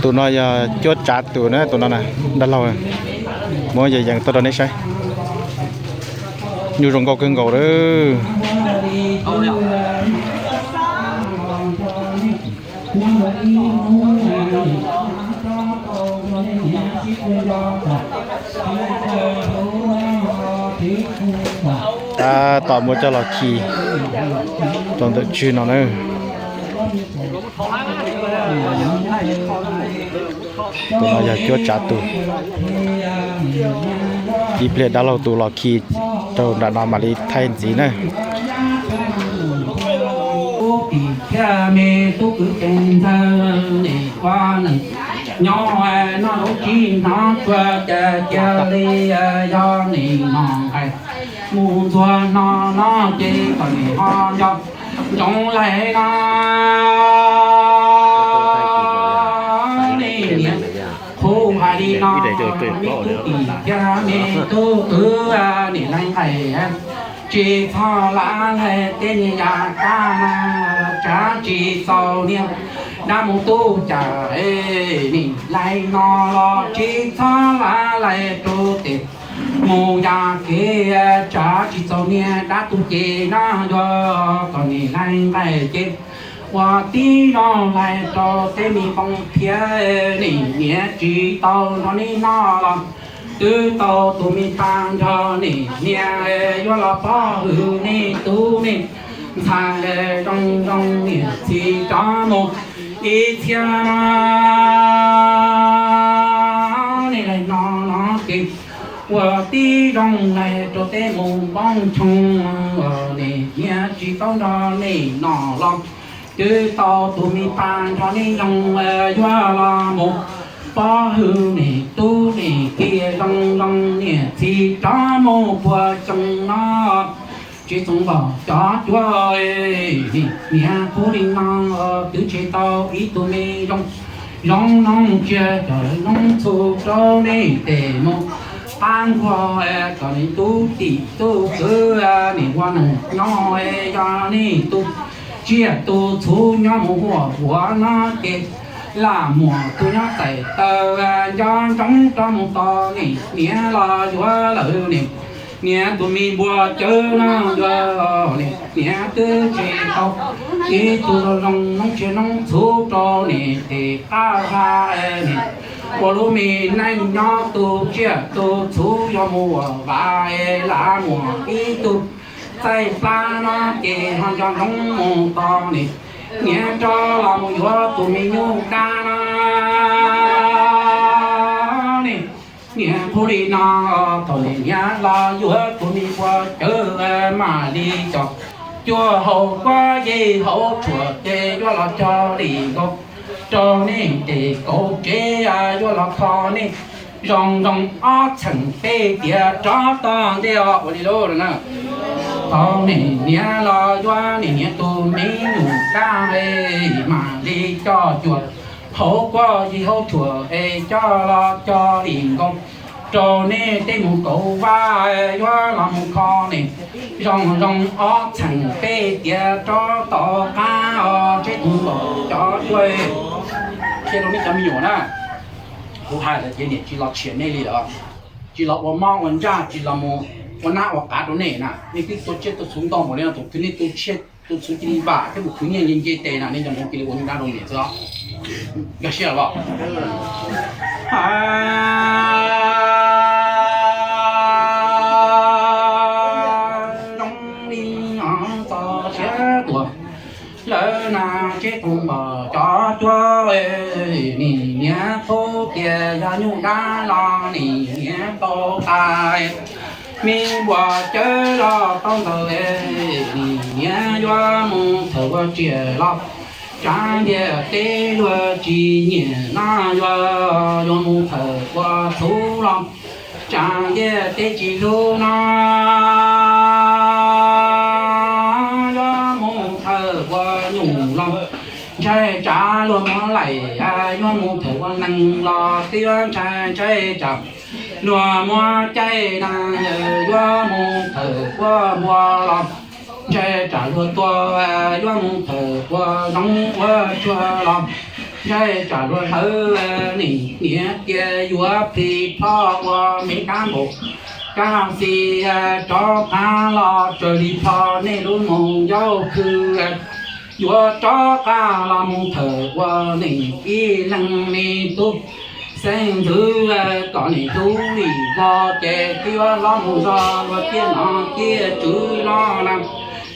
Tus no yog cuab tsav tus na, tus no na, dab laug. Muab yees yees tuaj rau nej saib. Nyuj zoo nkauj kawg nkaus lawm. Tab tom muab coj los khi rau ntawm tswg no na. Tus no yog cuab tsav tus. Ib pliag dab laug tus los khi rau nram no mam li thaij ntxiv na. Ub tim thiab me tub kwv tij ntxawg, nim ua neej nyob noj lub tsis hnov tsuag, cas cia li yog nim no nqaij mus ntxuag no no ces kom nim ho nco ntsoov laig no. Nim niam qhuav hais li no, me tub tim thiab me tub kwv, nim laig nqaij tsis txhob lav laig tej niag yam kab na, tsam tsis txaus niag dab mus tub cas, nim laig no los tsis txhob lav laig rau tes mus yam kev, tsam tsis txaus niag dab tug ces na, yog kom nim laig nqaij ces ua tib zoo laig rau tej me phooj thiab, nim niam tsis tau nrog nej noj los twb tau tus me pas nrog nim niam, yuav los pov hwm nej tub nej ntxhais zoo zoo niam txiv rov mus ib txhia no. Nim laig no no ces ua tib zoo laig rau tej mus npoob choo, nim niam tsis tau nrog nej noj los twb tau tus me pas nrog nej zoo, yuav los mus pov hwm nej tub nej kiv zoo zoo niam txiv rov mus puag xyoo no. Tsis txhob npaum cov cuab, nim niam qhuav li no twb tseg tau ib tug me zoo zoo noob tsiaj coj noob txhuv rau nej tes mus pab nquag, kom nej tub tim tub kwv nim ua neej nyob, yog nej tus tsiaj tus txhuv nyob mus huam huam no ces lam muaj tus nyob txais taw nco ntsoov rov mus tos nim niam los yuav lawm nim niam tus me npua cawv no yuav nim niam twb tseg tau ib tug zoo noob tsiaj noob txhuv rau nim tes qab hla nim ua lub me neej nyob tus tsiaj tus txhuv yuav mus ua vas lam muaj ib tug txaij plab no ces ho nco ntsoov mus tos nim niam rov los mus yuav tus me nyuj dab no. Nim niam qhuav li no thaum nim niam los yuav tus me npua cawv mam li coj cuaj hau kuab yej hauv tshuam ces yuav los cog li nkaus rau nej tes kauv tsev, yuav los kho nej zoo zoo ob txheem peb tiam rov tog ntej os. Ua li lauj na. Thaum nim niam los yuav nim niam tus me nyuj dab mam li coj cuaj hauv kuab yej hauv tshuam es coj los cog li nkaus rau nej tej mus kauv vaj, yuav los mus kho nej zoo zoo ob txheem peb tiam rov tom qab os. Tsev tus nkaus cov cuab, qhia rau nej cov me nyuam na, kuv hais lawm ces niam tsis los tshiam nej li lawm, tsis los ua mob ua ntsaj, tsis los mus ua nab ua qav rau nej na. Nej twb tua tsiaj tua txhuv ntau npaum li no, thaum twg nej tua tsiaj tua txhuv cia li vam thiab mus khwv nyiaj nce nce tes na, nej nco ntsoov cia li ua nyuj dab rau niam xwb os. Nkag siab los zoo li txoj sia tuag lawm na. Tsev tus nkaus cov cuab, nim niam qhuav tias yog nyuj dab los nim niam tau tas, me npua cawv los tau ntawd, nim niam yuav mus thawm ua tsiaj los tsav ntiaj teb luag tsis nyiam no, yuav yuav mus thawm ua txhuv los tsav ntiaj teb tsis hlub no, yuav mus thawm ua nyuj los ntshai tsam luag muab laim, yuav mus thawm ua neeg los twb yuav ntshai ntshai tsam luag muab caij na, yuav mus thawm ua npua los ntshai tsam luag tua, yuav mus thawm ua zoov ua tsuag los Ntshai tsam luag hlawv, nim niam tias yuav plis plho ua me kab npaum kab xis, rov qab los tsaws li plho nej lub moos ncauj khw. Yuav rov qab los mus thawm ua nim ib leeg me tub xeeb ntxwv, kom nim tub lim los ces twb yuav hlob mus zog luag tiaj no tiaj tswv no na.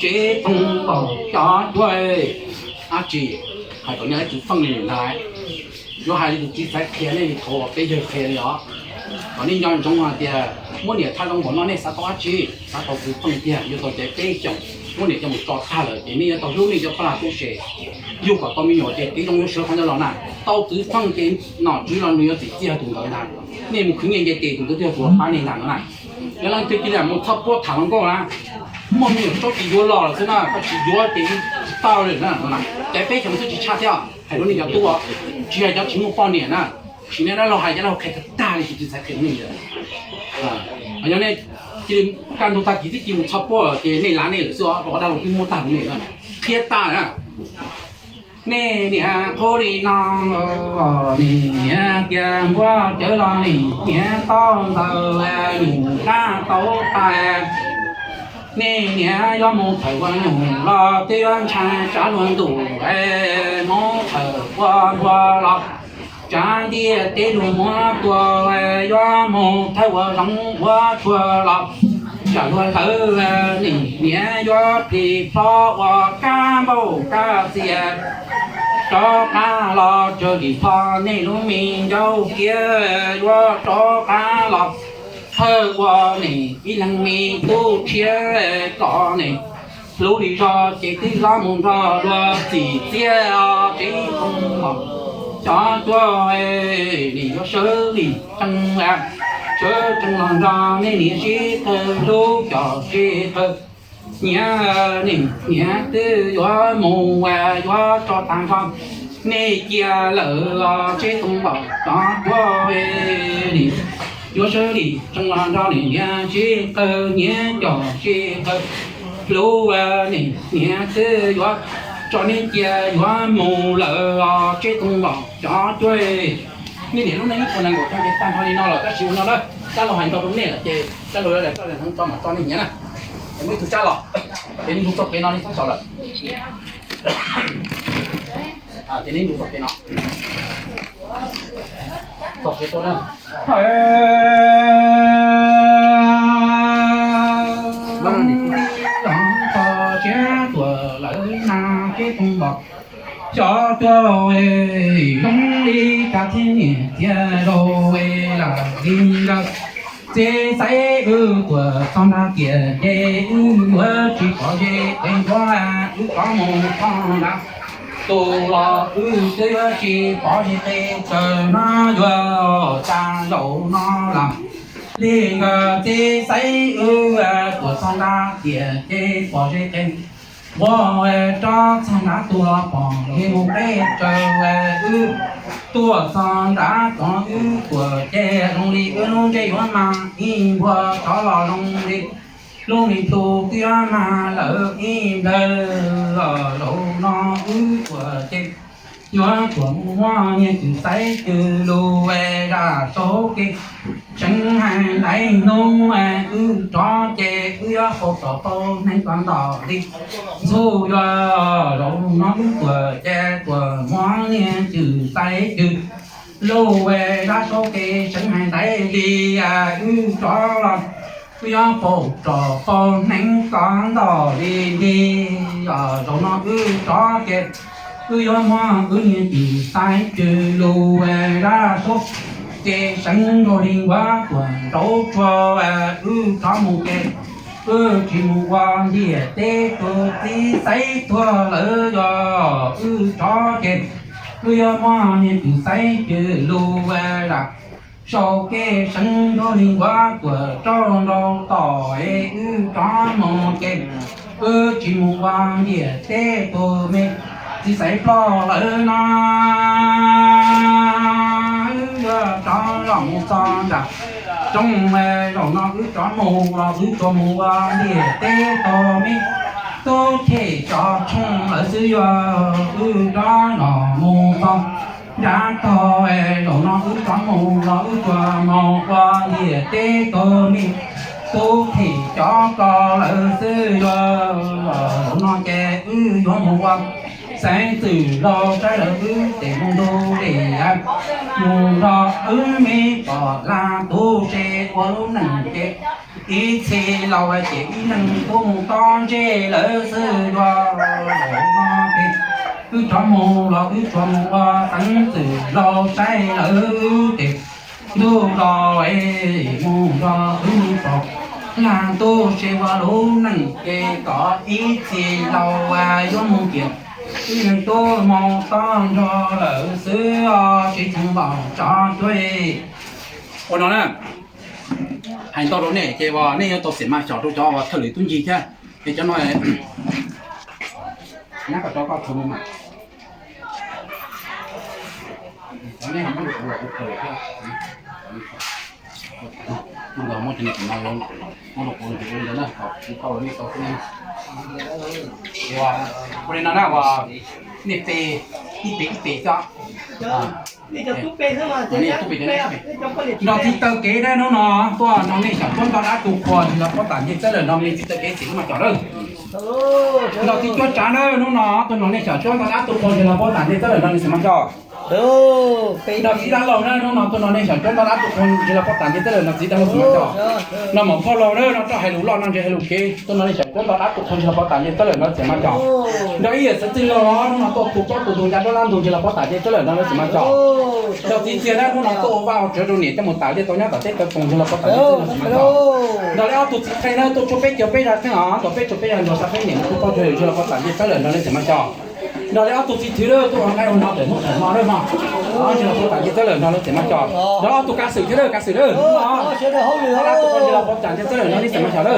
Tsev toog npaum cov cuag dab tsi, hais kom nej ib txwv feej li ntag. Yuav hais li tus txiv xaiv qhia nej li qhov uas peb yawg qhia li os. Kom nej nco ntsoov hais tias muab niam thaj zoo npaum no nej xav tau dab tsi? Xav tau txwv feej tiag, yuav tau caiv peb xyoos, muab niam coj mus tso tag lawm ces nej yuav tau hlub nej cov paj lag tub se. Yug kom tau me nyuam ces kev zoo yuav sawv qhov ncauj los na. Tau txwv feej ces nom tswv los nws yuav txim txiaj tus ntawd ntag. Nej mus khwv nyiaj nce tes tus ntawd twb yog tus pab nej ntag no na. Yog leej twg cia li mus txhoj puab tham hluas nkauj na, muaj me nyuam tsaub tsis yuav los lawm xwb na, koj tsis yuav ces tsis tau li na no na. Caiv peb xyoos xwb tsis tshaj thiab. Hais rau nej cov tub, tsis hais cov tsis muaj poj niam na, sim neej dab laug hais cov laug qhia tag tag li tus txiv xaiv qhia nej ntawd. Yog nej cia li kaj ntug tag kis tib cia mus txhoj puab ces nej lav nej lawm xwb os, rau qhov dab laug twb muab tag rau nej na, qhia tag na. Nej niam qhuab li no, nim niam tias npuab cawv los nim niam tau ntawd nyuj kab tau tais. Nej niam yuav mus thawm ua nyuj los twb yuav ntshai tsam luag ntuj, mus thawm ua npua los tsam ntiaj teb luag muab tua, yuav mus thawm ua zoov ua tsua los tsam luag hlawv, nim niam yuav plis plho ua kab npauj kab xis. Rov qab los tsaws lim plho nej lub me ncauj kiab, yuav rov qab los thawj ua nim ib leeg me tub tshiab, kom nim hlub li zog ces twb hlob mus nrog luag txim txiaj os. Tsev toog npaum cov cuag, nim yuav sawv lim tsees, sawv tsees los nrog nej niam sib qawg hlub cov sib qawg. Niam, nim niam twb yuav mus, yuav tso tag nrho nej cia lawm os. Tsev toog npaum cov cuag, nim yuav sawv lim tsees los nrog nim niam sib qawg, niam cov sib qawg hlub, nim niam twb yuav tso nej cia yuav mus lawm os. Tsev toog npaum cov cuag, nej niam lub neej ib puas nees nkaum xyoo ces tag nrho li no lawm, tab sis ua no na, dab laug hais nrog rau nej lawm ces dab laug yuav daim txoj li no tso mam tso nej hnyav na. Ces muaj ib tug tsab los, ces nej ntug txoj kev no nej txhob tso lawm. Ces nej ntug txoj kev no, txoj kev tuaj na. Txog siab tuam lawv na, tsev toog npaum cov cuag, zoo li cas thiaj niam txiag rau lam li ntawd. Txiv xaiv wb tuam txog nrag tiam ces wb yuav tsis pom ze qe ncuav, wb rov mus txog nrad tus los wb twb yuav tsis pom ze qe tsaws na. Yuav tas zaum no los li ntawd. Txiv xaiv wb tuam txog nrag tiam ces pom ze qe ncuav, rov txog nrad tus los pom ze mus qe tsaws, wb tuam txog nrad tod wb tuam ces zoo li wb lub ntsej yuav mag ib npuag, rov los zoo li lub me plhu twb yuav mag lawm ib nplawg. Zaum no wb tuam ces yuav tuam mus muab niag cwm xaiv cwm lus zaj saub kev seev hais ntaiv hnub, wb rov ces wb yuav faus tom faus hneev kom ntom li ntxhub yuav. Zaum no wb tuam ces tuam muab niag cwm xaiv cwm lus zaj saub kev seev hais ntaiv li, wb rov los wb yuav faus tom faus hneev kom ntom li nti. Zaum no wb rov ces wb yuav muab wb niag cwm xaiv cwm lus zaj saub kev seev nkaus li nkuav tuam nraud tsua. Wb rov mus ces wb tsis mus ua ntiaj teb tus txiv xaiv tuag lawm yog wb rov ces wb yuav muab niag cwm xaiv cwm lus zaj saub kev seev nkaus li nkuav tuam rau nraud tom es wb rov mus ces wb tsis mus ua ntiaj teb tus me txiv xaiv ploj lawm no. Wb yuav rov los mus txog nram roob, zaum no wb rov mus los wb tsuas mus ua ntiaj teb tus me tub chem tso tshooj lawm xwb. Yog wb rov los mus Nrab tog, zaum no wb rov mus los wb tsuas mus ua ntiaj teb tug me tub thim cov ko lawm xwb os. Zaum no ces wb yuav mus ua xeev txwm laus saib lawv wb ces mus ntu li mus nrog wb me pom laj tub se ua lub neej ces ib txhis laus ces ib leeg tub mus tob ntseg lawm xwb os. Zaum no ces wb rov mus los wb tsuas mus ua xeev txwm laus saib lawv wb ces ntuj los mus nrog wb me pom laj tub se ua lub neej ces kom ib txhis laus yuav mus ces ib leeg tub mus tob nrog lawm xwb os, tsis txhoov npaum tsov cuab. Ua no na, hais ntau rau nej ces uas nej yuav tau xim mas xyom rau cov uas thawj lwm tub ncig thiab. Es cov no, nyab kom rov koj txhoov mas. Cov nej muab rau kuv los kuv khaws thiab. Muab cov nej tus no, muab rau kuv ntawd na, kuv tau los nej tau xwb. Ua li no na, uas nej pe ib pem ib pem xwb. Nrog txiv taw kev na, hnub no tuaj nrog nej xyom cuab ntog dab tu qhua ntsis los pob tam ncej txawb lawm no nej txiv taw kev xim hnub no cov na. Nrog txiv cuab tsav na, hnub no tuaj nrog nej xyom cuab ntog dab tu qhua ntsis los pob tam ncej txawb lawm no nej xim mas cov. Nrog txiv dab laug na, hnub no tuaj nrog nej xyom cuab ntog dab tu qhua ntsis los pob tam ncej txawb lawm no txiv dab laug xim mas cov. Nrog maum phauj laug na, no roj hais lus loj no ntsis hais lus kev tuaj nrog nej xyom cuab ntog dab tu qhua ntsis los pob tam ncej txawb lawm no xim mas cov. Nrog ib yawm xeev txwj laug hnub no tuaj tu plaub tu ntug ncaj nruab lab ntug ntsis los pob tam ncej txawb lawm no nej xim mas cov. Nrog txiv txiag na, hnub no tuaj ua vaj ua tsev rau niam coj mus tas liaj tau nyab tom teb taw toom ntsis los pob tam ncej txawb lawm no xim mas cov. Nrog li ob tug txiv qhe na, tuaj tshuab peb caug peb zag xeeb os, nrog peb tshuab peb zag nrog xab peb niam tuaj poj cuag ntsis los pob tam ncej txawb lawm no nej xim mas cov. Nrog li ob tug txiv thwv na, tuaj ua nqaij ua no ntawm hnub thaum no na mog, ntsis los pob tam ncej txawb lawm no nej xim mas cov. Nrog ob tug kav xwm thiab na, kav xwm na, hnub no ntsis los pob tam ncej txawb lawm no nej xim mas cov na.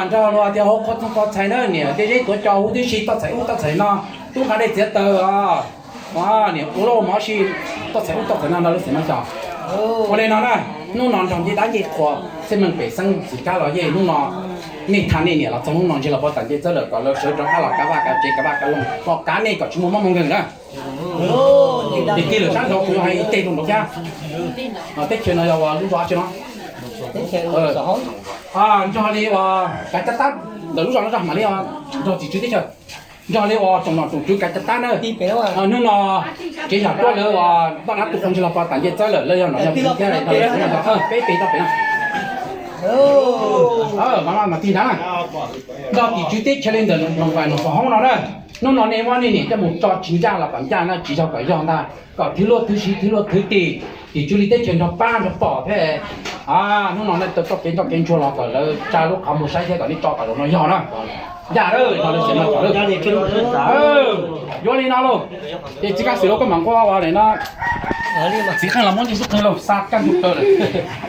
Nrog luag tias hauv qhov txoog qhov txhais na, niam tej zeb tuav cos huv tib si toj txhais ub toj txhais no, tub nqa dej txiav taws os, niam ua lauj mov si toj txhais ub toj txhais no no nej xim mas cov. Ua li no na, hnub no nrog ncej dab ncej qhua, xeb meej pem xeeb txiv kab los yej hnub no nej thaj nej niam los txog hnub no ntsis los pob tam ncej txawb lawm kom lawv sawv rov qab los kav vaj kav tsev kav vaj kav loog kom kav nej kom tsis muaj mob muaj nkeeg na. Ces tig lawm sab nraud kuv hais ib teg rau nraud thiab. Teb chaws no yog uas lub zos tsi no? Nrog li uas kav caj tab ntawm lub zos no rau mam li nrog txiv tswv teb chaws, nrog li uas tsoom nom tsoom tswv kav caj tab na. Hnub no tsev yog tuaj lawv uas ntoj dab tu qhua ntsis los pob tam ncej txawb lawm, lawv yog nom yog tswv thiab, peb pem toj pem no. Mas tig nrad na, nrog txiv tswv teb chaws li ntawm noog vais noog fos hoob no na. Hnub no nej muab nej niam coj mus tso tsis ncaj los kom ncaj na, tsis yog kom yog ntag, kom thwv luaj thwv siv thwv luaj thwv tis, txiv tswv li teb chaws nrog pab nrog pom thiab. Hnub no nej tau txoj kev nroj kev ntsuag los kom lawv tsa lub qhov muag saib thiab kom nej tso kom zaum no yog na. Ncaj lawm, nrog lawv xim mas cov lawm. Yuav li no lauj, ces txiv kaj xwm lauj koj mam nquag ua li no. Txiv qeej los muab ntsis xub qeej lauj, xa kaj ntug taw lawm.